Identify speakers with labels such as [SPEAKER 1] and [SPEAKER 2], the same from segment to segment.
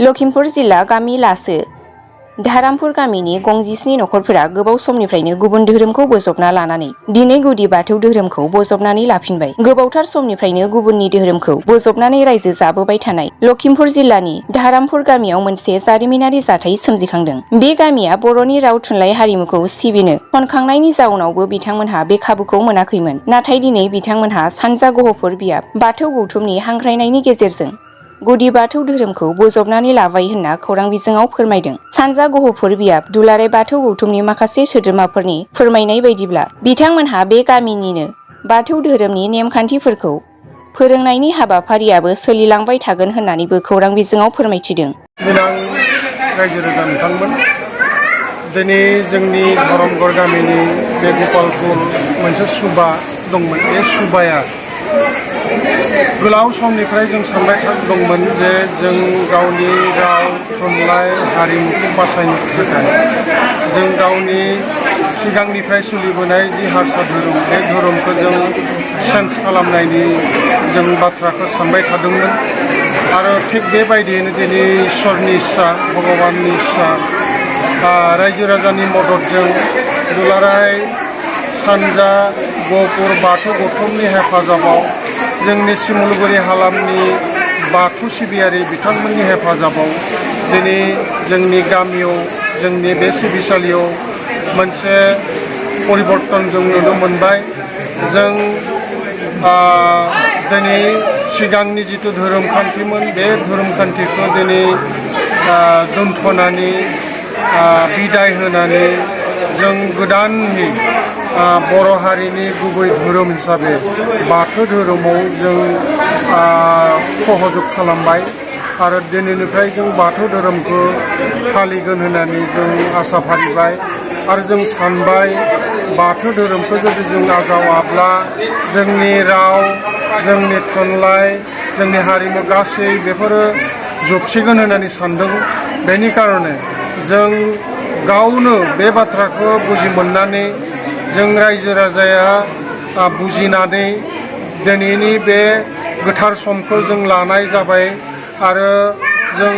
[SPEAKER 1] लखिमपुर जिल्ला गामि लासो धारामपुर गामिनि गंजिस्नि नखरफोरा गोबाव समनिफ्रायनो गुबुन धोरोमखौ बोजबना लानानै दिनै गुदि बाथौ धोरोमखौ बोजबनानै लाफिनबाय। गोबावथार समनिफ्रायनो गुबुननि धोरोमखौ बोजबनानै रायजो जाबोबाय थानाय लखिमपुर जिल्लानि धारामपुर गामियाव मोनसे जारिमिनारि जाथाय सोमजिखांदों। बे गामिया बर'नि राव थुनलाइ हारिमुखौ सिबिनो खनखांनायनि जाउनावबो बिथांमोनहा बे खाबुखौ मोनाखैमोन। नाथाय दिनै बिथांमोनहा सानजा गहपुर बियाब बाथौ गौथुमनि हांख्रायनायनि गेजेरजों गुदि बाथौ धोरोमखौ बोजबनानै लाबाय होनना खौरां बिजोङाव फोरमायदों। सानजा गहपुर बियाब दुलाराय बाथौ गौथुमनि माखासे सोद्रोमाफोरनि फोरमायनाय बायदिब्ला बिथांमोनहा बे गामिनिनो बाथौ धोरोमनि नेमखान्थिफोरखौ फोरोंनायनि हाबाफारियाबो सोलिलांबाय थागोन होननानैबो खौरां बिजोङाव फोरमायथिदों।
[SPEAKER 2] रायजो राजा नोंथांमोन, दिनै जोंनि धरमगढ़ गामिनि बे गपालपुर मोनसे सुबा दंमोन। बे सुबाया गोलाव समनिफ्राय जों सानबाय दंमोन जे जों गावनि राव थुनलाइ हारिमुखौ बासायनो थाखाय जों गावनि सिगांनिफ्राय सोलिबोनाय जि हारसा धोरोम, बे धोरोमखौ जों चेन्ज खालामनायनि जों बाथ्राखौ सानबाय थादोंमोन। आरो थिग बेबायदियैनो दिनै इसोरनि इस्सा, भगबाननि इस्सा, रायजो राजानि मददजों दुलाराय सानजा गहपुर बाथौ गौथुमनि हेफाजाबाव जोंनि सिमुलुगुरि हालामनि बाथौ सिबियारि बिथांमोननि हेफाजाबाव दिनै जोंनि गामियाव, जोंनि बे सिबिसालियाव मोनसे परिबर्तन जों नुनो मोनबाय। जों दिनै सिगांनि जिथु धोरोम खान्थिमोन, बे धोरोम खान्थिखौ दिनै दोनथ'नानै बिदाय होनानै जों गोदाननि बर' हारिनि गुबै धोरोम हिसाबै बाथौ धोरोमाव जों सहजुग खालामबाय। आरो दिनैनिफ्राय जों बाथौ धोरोमखौ फालिगोन होननानै जों आसा फारिबाय। आरो जों सानबाय बाथौ धोरोमखौ जुदि जों आजावाब्ला जोंनि राव, जोंनि थुनलाइ, जोंनि हारिमु गासै बेफोरो जोबसिगोन होननानै सानदों। बेनि कारणे जों गावनो बे बाथ्राखौ बुजि मोननानै जों रायजो राजाया बुजिनानै दिनैनि बे गोथार समखौ जों लानाय जाबाय। आरो जों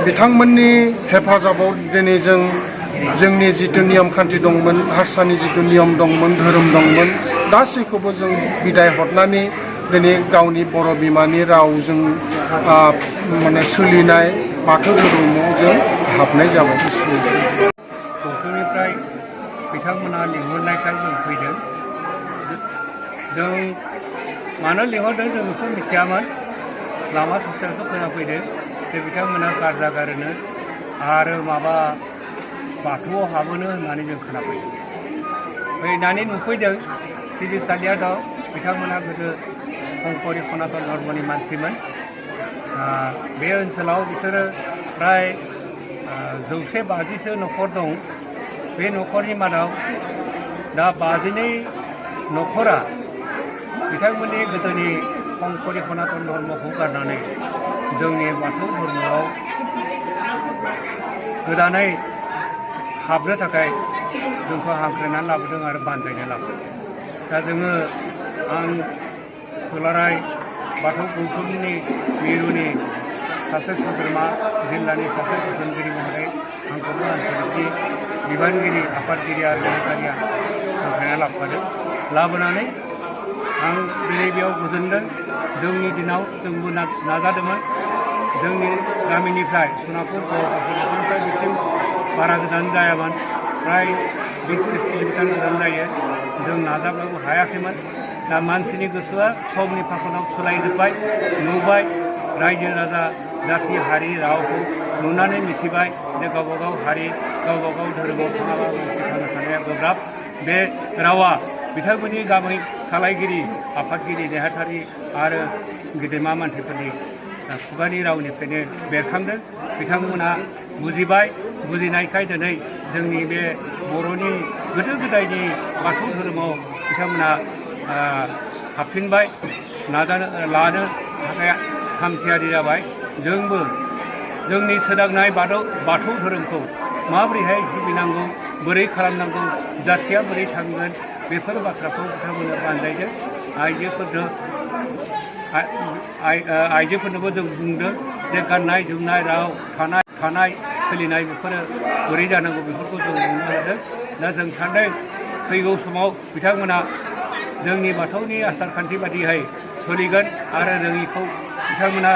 [SPEAKER 2] बिथांमोननि हेफाजाबाव दिनै जों जोंनि जिथु नियम खान्थि दंमोन, हारसानि जिथु नियम दंमोन, धोरोम दंमोन, गासैखौबो जों बिदाय हरनानै दिनै गावनि बर' बिमानि रावजों माने सोलिनाय बाथौ धोरोमाव जों हाबनाय जाबाय।
[SPEAKER 3] गौथुमनिफ्राय बिथांमोना लिंहरनायखाय जों फैदों। जों मानो लिंहरदों जों बेखौ मिथियामोन। लामा ससेयावसो खोनाफैदों जे बिथांमोना गारजा गारोनो आरो माबा बाथौआव हाबोनो होननानै जों खोनाफैदों। फैनानै नुफैदों सिबिसालिया दं। बिथांमोना गोदो कंकरि सनातन धर्मनि मानसिमोन। बे ओनसोलाव बिसोरो फ्राय 150 नखर दं। बे नखरनि मादाव दा 52 नखरा बिथांमोननि गोदोनि कंकरि सनातन धर्मखौ गारनानै जोंनि बाथौ धर्मआव गोदानै हाबनो थाखाय जोंखौ हांख्रायनानै लाबोदों आरो बानजायना लाबोदों। दा जोङो आं दुलाराय बाथौ गौथुमनि मिरुनि सासे सोद्रोमा, जिल्लानि सासे बोसोनगिरि महरै आंखौबो आनसलिकनि बिबानगिरि, आफादगिरि आरो नेहाथारिया हांख्रायना लाबोदों। लाबोनानै आं दिनै बेयाव गोजोनदों। जोंनि दिनाव जोंबो नाजादोंमोन। जोंनि गामिनिफ्राय सनापुर गहपुरनिफ्राय बिसिम बारा गोजान जायामोन, फ्राय 20-30 किल'मिटार गोजान जायो। जों नाजाब्लाबो हायाखैमोन। दा मानसिनि गोसोआ समनि फाखनाव सोलायजोब्बाय, नुबाय। रायजो राजा, जाथि, हारि, रावखौ नुनानै मिथिबाय जे गावबागाव हारि, गावबागाव धोरोमाव थाङाबा मानसि थांना थानाया गोब्राब। बे रावा बिथांमोननि गामि सालायगिरि, आफादगिरि, नेहाथारि आरो गेदेमा मानसिफोरनि खुगानि रावनिफ्रायनो बेरखांदों। बिथांमोना बुजिबाय। बुजिनायखाय दिनै जोंनि बे बर'नि गोदो गोदायनि बाथौ धोरोमाव बिथांमोना हाबफिनबाय, लानो थाखाय थामथियारि जाबाय। जोंबो जोंनि सोदांनाय बाथौ धोरोमखौ माबोरैहाय सिबिनांगौ, बोरै खालामनांगौ, जाथिया बोरै थांगोन, बेफोर बाथ्राखौ बिथांमोननो बानजायदों। आइजोफोरनोबो जों बुंदों जे गाननाय जोमनाय राव थानाय सोलिनाय बेफोरो बोरै जानांगौ बेफोरखौ जों नुनो हादों। दा जों सानदों फैगौ समाव बिथांमोना जोंनि बाथौनि आसार खान्थि बादियै सोलिगोन आरो रोङिखौ बिथांमोना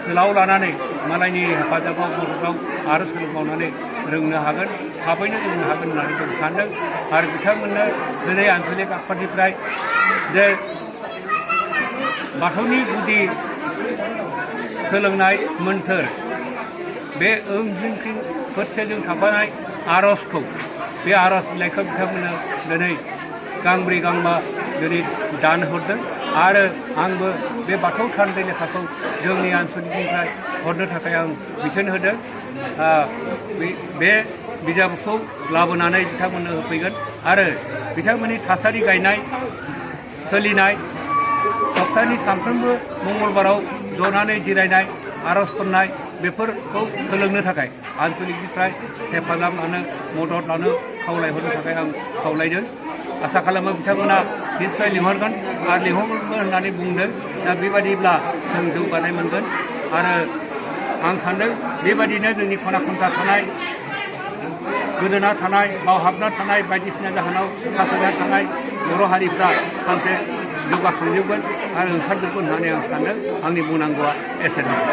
[SPEAKER 3] सोलाव लानानै मालायनि हेफाजाबाव मददाव आरो सोलोंबावनानै रोंनो हागोन, थाबैनो रोंनो हागोन होननानै जों सानदों। आरो बिथांमोननो दिनै आन्चलिक आफादनिफ्राय जे बाथौनि गुदि सोलोंनाय मोन्थोर बे ओं जिं जिं फोरसेजों थाफानाय आर'जखौ बे आर'ज बिलाइखौ बिथांमोननो दिनै गांब्रै गांबा दिनै दान हरदों आरो आंबो बे बाथौ थानदै लेखाखौ जोंनि आन्चलिकनिफ्राय हरनो थाखाय आं बिथोन होदों। बे बिजाबखौ लाबोनानै बिथांमोननो होफैगोन आरो बिथांमोननि थासारि गायनाय सोलिनाय सप्तानि सानफ्रोमबो मंगलबाराव जनानै जिरायनाय आर'ज खन्नाय बेफोरखौ सोलोंनो थाखाय आन्चलिकनिफ्राय हेफाजाब लानो मदद लानो खावलायहरनो थाखाय आं खावलायदों। आसा खालामो बिथांमोना निश्चय लिंहरगोन आरो लिंहरगोन होननानै बुंदों। दा बेबादिब्ला जों जौगानाय मोनगोन आरो आं सान्दों बेबादिनो जोंनि खना खनला थानाय गोदोना थानाय बावहाबना थानाय बायदिसिना जाहोनाव थाखोना थानाय बर' हारिफ्रा सानसे जौगाखांजोबगोन आरो ओंखारजोबगोन होननानै आं सान्दों। आंनि बुंनांगौआ एसेनोसै।